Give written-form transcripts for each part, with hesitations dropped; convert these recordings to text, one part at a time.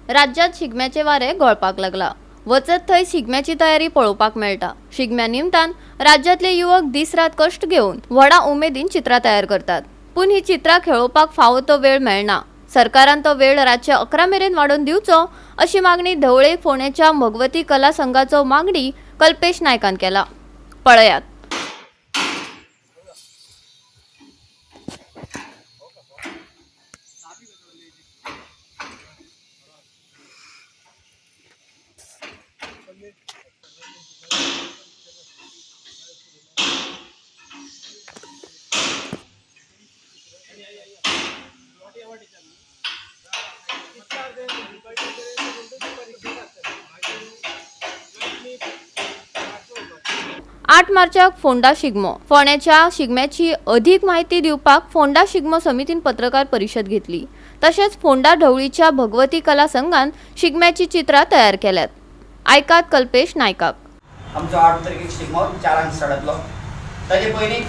राज्यात शिगम्याचे वारे गळपाक लागला. वचत थंय शिगम्याची तयारी पळोवपाक मेळटा. शिगम्या निमतान राज्यातले युवक दीस रात कश्ट घेवन व्हडा उमेदीन चित्रां तयार करतात. पूण ही चित्रां खेळोवपाक फावो तो वेळ मेळना. सरकारान तो वेळ रातचे 11 मेरेन वाडोवन दिवचो अशी मागणी धवळे फोंडेच्या भगवती कला संघाचो मागणी कल्पेश नायकान केला. पळयात. आठ मार्चाक फोंडा शिगमो. फोंड्याच्या शिगम्याची अधिक माहिती दिवपाक फोंडा शिगमो समितीन पत्रकार परिशद घेतली. तशेंच फोंडा ढवळीच्या भगवती कला संघान शिगम्याची चित्रां तयार केल्यात. आयकात कल्पेश नायकाक. आमचो 8 तारखेक शिगमो 4 स्टार्ट जातलो. ताजे पयलीं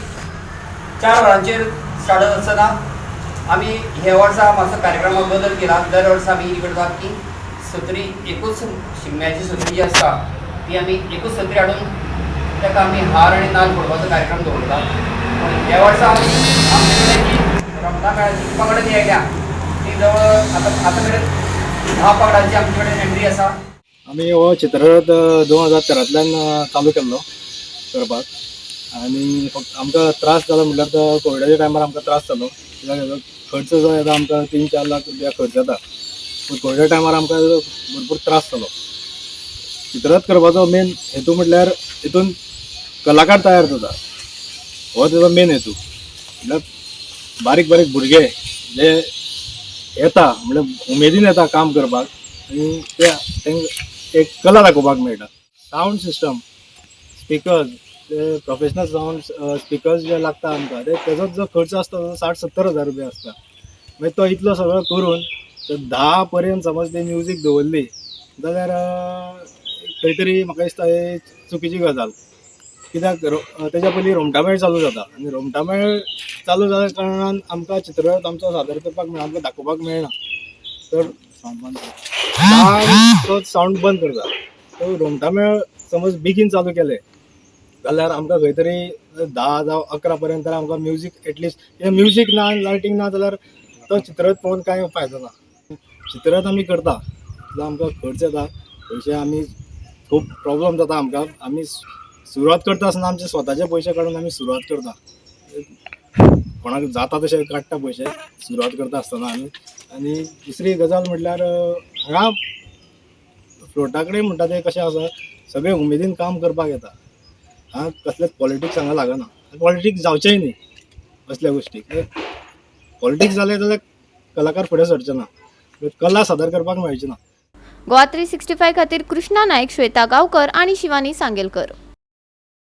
4 वरांचेर स्टार्ट जाता आसतना आमी हे वर्सा मातसो कार्यक्रमाक बदल केला. दर वर्सा आमी कितें करतात की सत्री एकूच शिगम्याची सत्री जी आसता ती आमी एकूच सत्री हाडून ताका आमी हार आनी नाल फोडपाचो कार्यक्रम दवरता. पूण ह्या वर्सा आमचे कडेन जी रमता मेळाची पगड जी आयल्या ती जवळ आतां आतां मेरेन 10 पगडांची आमचे कडेन एंट्री आसा. आमी हो चित्ररथ 2013तल्यान चालू केल्लो करपाक आनी फक्त आमकां त्रास जालो म्हणल्यार तो कोविडाच्या टायमार आमकां त्रास जालो. कित्याक खर्च जो येता आमकां 3-4 लाख रुपया खर्च जाता, पूण कोविडा टायमार आमकां भरपूर त्रास जालो. चित्ररथ करपाचो मेन हेतू म्हटल्यार हितून कलाकार तयार जाता, हो तेजो मेन हेतू. म्हटल्यार बारीक बारीक भुरगे जे येता म्हळ्यार उमेदीन येता काम करपाक आनी ते तांकां एक कला दाखोवपाक मेळटा. सावंड सिस्टम, स्पिकर्स, ते प्रोफेशनल सावंड स्पिकर्स जे लागता आमकां ते तेजोच जो खर्च आसता तो 60-70 हजार रुपया आसता. मागीर तो इतलो सगळो करून 10 पर्यंत समज ते म्युजीक दवरली जाल्यार खंय तरी म्हाका दिसता हे चुकीची गजाल. कित्याक तेज्या पयलीं रोमटामेळ चालू जाता आनी रोमटामेळ चालू जाल्या कारणान आमकां चित्ररथ आमचो सादर करपाक मेळना, आमकां दाखोवपाक मेळना. तर तो सावंड बंद करता. सो रोमटामेळ समज बेगीन चालू केले जाल्यार आमकां खंय तरी 10 जावं 11 पर्यंत आमकां म्युजीक एटलिस्ट म्युजीक ना, लायटींग ना जाल्यार तो चित्ररथ पळोवन कांय फायदो ना. चित्ररथ आमी करता जाल्यार आमकां खर्च येता, पयशे आमी खूब प्रॉब्लम जाता आमकां. आमी सुरवात करता आसतना आमचे स्वताचे पयशे काडून आमी सुरवात करता, कोणाक जाता तशें काडटा पयशे सुरवात करता आसतना आमी. आनी दुसरी गजाल म्हटल्यार हांगा फ्लोटा कडेन म्हणटा तें कशें आसा, सगळे उमेदीन काम करपाक येता. हांगा कसलेच पॉलिटिक्स हांगा लागना, पॉलिटिक्स जावचेंय न्ही असल्या गोश्टीक. पॉलिटिक्स जालें जाल्यार कलाकार फुडें सरचे ना, कला सादर करपाक मेळची ना. गोवा 365 खातीर कृष्णा नाईक, श्वेता गावकर आणि शिवानी सांगेलकर.